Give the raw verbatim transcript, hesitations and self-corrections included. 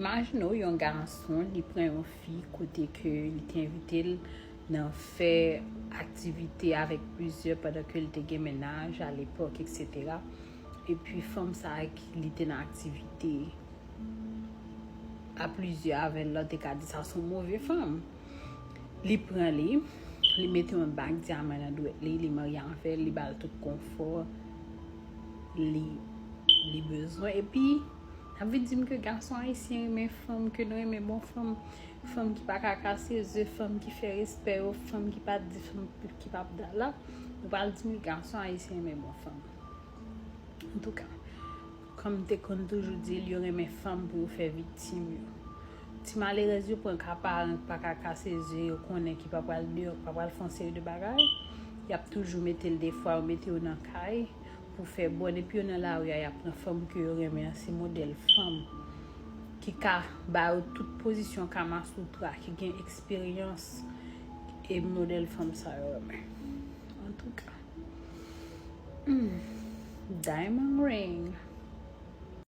Imajine w yon gason, li pran yon fi kote ke li te envite l nan fè aktivite avèk plizyè pandan ke li te gen mennaj alepòk, etsetera. Epi fanm sa a ki li te nan aktivite a plizyè avè l, lòt te ka di sa se yon move fanm. Li pran li, li mete yon bag dyaman nan dwèt li, li marye avè l, li ba l tout konfò li li bezwen. Epi, n ap vin di m ke gason ayisyen renmen fanm, ke nou renmen bon fanm, fanm ki pa ka kase ze, fanm ki fè respè yo, fanm ki pa di, fanm ki pa dala. Nou pral di m gason ayisyen renmen bon fanm. Antouka, kòm m te konn toujou di l, yo renmen fanm pou yo fè viktim yo. Ti malerèz yo pran ka paran ki pa ka kase ze yo, konnen ki pa pral deyò, ki pa pral fè yon seri de bagay. Y ap toujou mete l defwa, yo mete yo nan kay pou fè bòn. Epi yo nan lari a, y ap pran fanm ke yo renmen an, se modèl fanm ki ka ba yo tout pozisyon Kama Sutra, ki gen eksperyans, e modèl fanm sa yo renmen. Antouka, hmm, diamond ring.